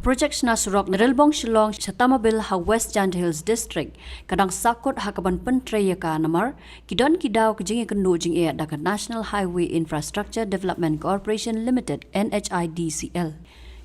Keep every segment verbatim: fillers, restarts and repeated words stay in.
Project shna surok na rilbong Shillong sha Tamabil ha West Jaintia Hills District ka dang sahkut ha kaban pyntrei ïa ka namar ki don ki daw ka jingïakynduh jingeh da ka National Highway Infrastructure Development Corporation Limited, N H I D C L.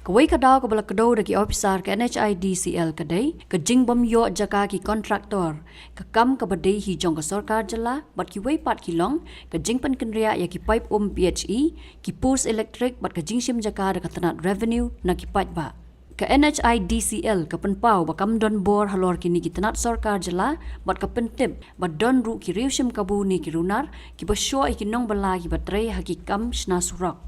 Kawei ka daw kaba la kdew da ki ophisar ka N H I D C L ka dei ka jingbym ïoh jaka ki kontraktor, ka kam kaba dei hi jong ka sorkar jylla, bad kiwei pat ki long ka jingpynkynriah ïa ki paip um P H E, ki post elektrik bad ka jingshim jaka da ka tnat revenue na ki paidbah. Ka N H I D C L ka pynpaw ba kam don bor halor kine ki tnat sorkar jylla bad ka pyntip ba don ruh ki riewshim kabu ne ki runar kiba shoh ïa ki nongbylla kiba trei ha ki kam shna surok.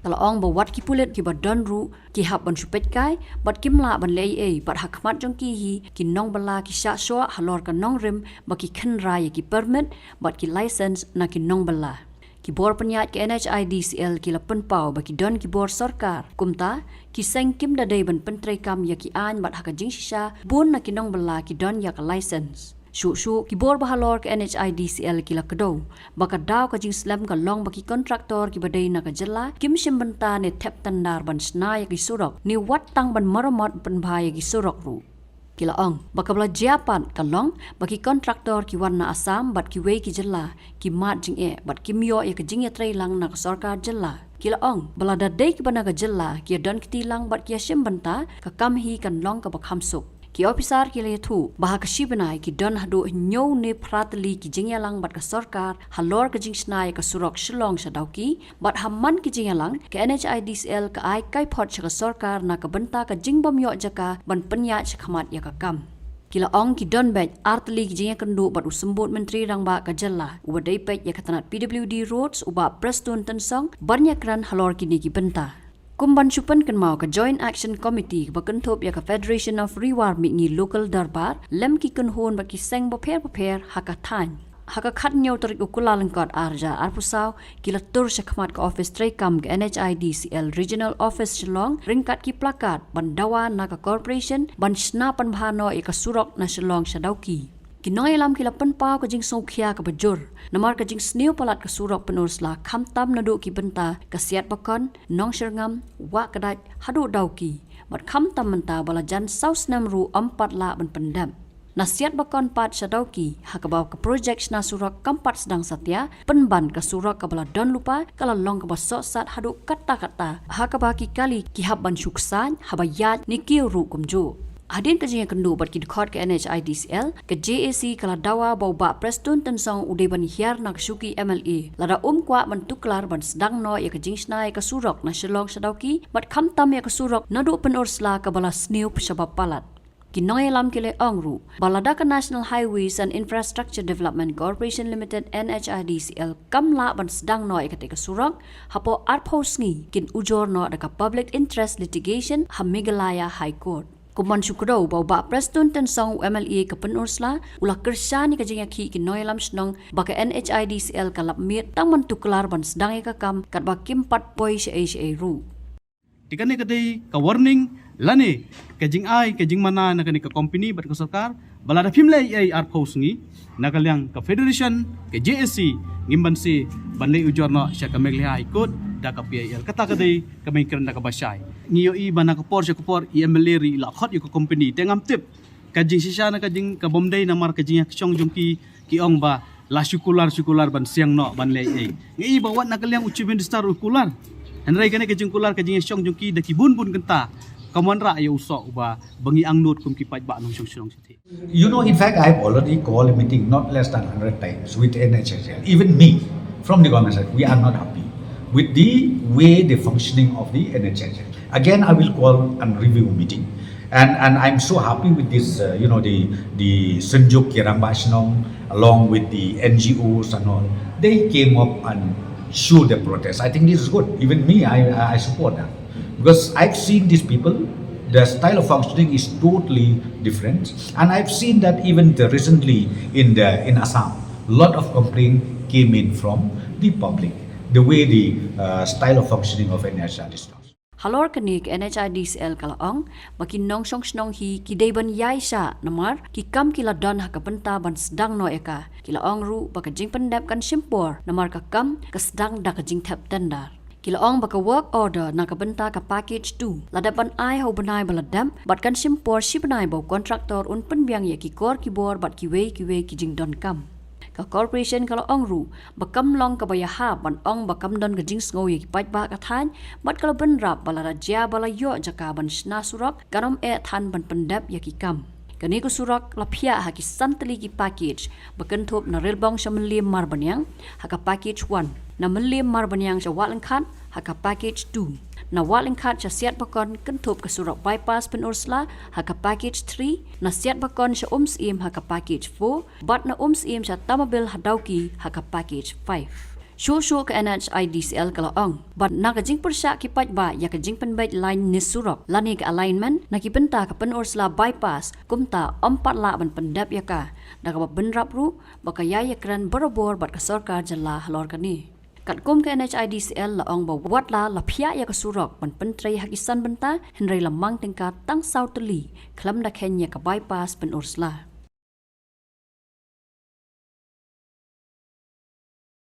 Ka la ong ba wat ki pulit kiba don ruh ki hap ban shu peitkai bad kim lah ban leh ei ei bad ha khmat jong ki hi ki nongbylla ki shah shoh halor ka nongrim ba ki khynra ïa ki permit bad ki license na ki nongbylla. Ki bor pynïaid ka N H I D C L ki la pynpaw ba ki don ki bor sorkar. Kumta, ki seng kim da dei ban pyntreikam ïa ki aiñ bad ha ka jingshisha, bun na ki nongbylla ki don ïa ka license. Shuh shuh, ki bor ba halor ka N H I D C L ki la kdew ba ka daw ka jingslem ka long ba ki kontraktor kiba dei na ka jylla kim shim bynta ne thep tender ban shna ïa ki surok ne wat tang ban maramot pynbha ïa ki surok ruh. Ki la ong ba kaba la jia pat ka long ba ki kontraktor ki wan na Assam bad kiwei ki jylla ki mad jingeh bad kim ïoh ïa ka jingïatreilang na ka sorkar jylla. Ki la ong ba lada dei kiba na ka jylla ki ïa don kti lang bad ki ïa shim bynta, ka kam hi kan long kaba kham suk. Ki ophisar ki la ïathuh ba ha ka shi bnai ki don haduh hynñiew ne phra tylli ki jingïalang bad ka sorkar halor ka jingshna ïa ka surok Shillong sha Dawki, bad ha man ki jingïalang, ka N H I D C L ka ai kaiphod sha ka sorkar na ka bynta ka jingbym ïoh jaka ban pynïaid shakhmat ïa ka kam. Ki la ong ki don beit ar tylli ki jingïakynduh bad u Symbud Myntri Rangbah ka jylla uba dei peit ïa ka tnat P W D Roads, u Bah Prestone Tynsong, ban ïakren halor kine ki bynta. Kum ban shu pynkynmaw, ka Joint Action Committee kaba kynthup ïa ka Federation of Ri War Mihngi Local Dorbar lem ki kynhun bad ki seng bapher bapher ha ka thaiñ, ha ka khathynñiew tarik u Kyllalyngkot ar hajar arphew saw, ki la tur shakhmat ka ophis treikam ka N H I D C L Regional Office Shillong ryngkat ki placard ban dawa na ka corporation ban shna pynbha noh ïa ka surok na Shillong sha Dawki. Ki nongïalam ki la pynpaw ka jingsngewkhia kaba jur namar ka jingsniew palat ka surok Pynursla khamtam naduh ki bynta ka Siatbakon, Nongshyrngam, Wahkdait haduh Dawki, bad khamtam mynta ba la jan saw snem ruh ym pat lah ban pyndep. Na Siatbakon pat sha Dawki, ha kaba ka projek shna surok kam pat sdang satia, pynban ka surok kaba la don lypa ka la long kaba sohsat haduh katta katta, ha kaba ki kali ki hap ban shu ksaiñ haba ïaid ne kiew ruh kumjuh. Hadien ka jingïakynduh bad ki dkhot ka N H I D C L, ka J A C ka la dawa ba u Bah Prestone Tynsong u dei ban hiar na ka shuki M L A lada um kwah ban tuklar ban sdang noh ïa ka jingshna ïa ka surok na Shillong sha Dawki bad khamtam ïa ka surok naduh Pynursla kaba la sniew shabar palat. Ki nongïalam ki la ong ruh ba lada ka National Highways and Infrastructure Development Corporation Limited, N H I D C L, kam lah ban sdang noh ïa kata ka surok hapoh arphew sngi, kin ujor noh da ka Public Interest Litigation ha Meghalaya High Court. Kum ban shu kdew ba u Bah Prestone Tynsong, u M L A ka Pynursla, u la kyrshan ïa ka jingïakhih ki nongïalam shnong ba ka N H I D C L ka lap miet tang ban tuklar ban sdang ïa ka kam katba kim pat poi shaei shaei ruh. Te kane ka dei ka warning lane ka jingai ka jingmana na kane ka company bad ka sorkar ba lada phim leh ei ei arphew sngi, na ka liang ka federation, ka J A C, ngim banse ban leit ujor noh sha ka Meghalaya High Court da ka P I L. Kata ka dei ka mei kren da kaba shai. Ngi ïohi ba na ka por sha ka por i M L A ruh i la khot ïa ka company, te ngam tip ka jingshisha na ka jing, ka bym dei namar ka jingïakynshong jong ki, ki ong ba la shu kular, shu kular ban siang noh ban leh ei. Ngi ïohi ba wat na ka liang u Chief Minister u kular. Hynrei kane ka jingkular ka jingïakynshong jong ki da ki bun bun kynta kam wanrah ïa u soh uba ba ngi angnud kum ki paidbah nongshong shnong shatei. You know, in fact, I've already called a meeting not less than hundred times with N H I D C L. Even me, from the government side, we are not happy with the way the functioning of the N H I D C L. Again, I will call and review meeting. And, and I'm so happy with this, uh, you know, the, the Synjuk ki Rangbah Shnong, along with the N G Os and all. They came up and showed their protest. I think this is good. Even me, I, I support that. Because I've seen these people, their style of functioning is totally different. And I've seen that even the, recently in the, in Assam, lot of complaint came in from the public, the way the, uh, style of functioning of N H I D C L is. Halor kane ka N H I D C L ka la ong ba ki nongshong shnong hi ki dei ban ïaishah namar ki kam ki la don ha ka bynta ban sdang noh ïa ka. Ki la ong ruh ba ka jingpyndep kan shim por namar ka kam ka sdang da ka jingthep tender. Ki la ong ba ka work order na ka bynta ka package two la dep ban ai ha u bnai ba la dep bad kan shim por shi bnai ba u contractor un pynbiang ïa ki kor ki bor bad kiwei kiwei ki jingdonkam. Ka corporation ka la ong ruh ba kam long kaba ïahap ban ong ba kam don ka jingsngew ïa ki paidbah ka thaiñ bad ka la bynrap ba lada jia ba la ïoh jaka ban shna surok kan ym eh than ban pyndep ïa ki kam. Kane ka surok la phiah ha ki san tylli ki package ba kynthup na Rilbong sha Mylliem Marbaniang ha ka package one, na Mylliem Marbaniang sha Wahlyngkhat ha ka package two, na Wahlyngkhat sha Siatbakon kynthup ka surok bypass Pynursla ha ka package three, na Siatbakon sha Umsyiem ha ka package four bad na Umsyiem sha Tamabil ha Dawki ha ka package five. Shuh shuh ka N H I D C L ka la ong ba na ka jingpyrshah ki paidbah ïa ka jingpynbeit line ne surok lane ka alignment na ki bynta ka Pynursla bypass, kumta ym pat lah ban pyndep ïa ka, da kaba bynrap ruh ba ka ïai ïakren barabor bad ka sorkar jylla halor kane. Katkum ka N H I D C L la ong ba watla la phiah ïa ka surok ban pyntrei ha ki san bynta, hynrei la mang tyngka tang saw tylli khlem da kheiñ ïa ka bypass Pynursla.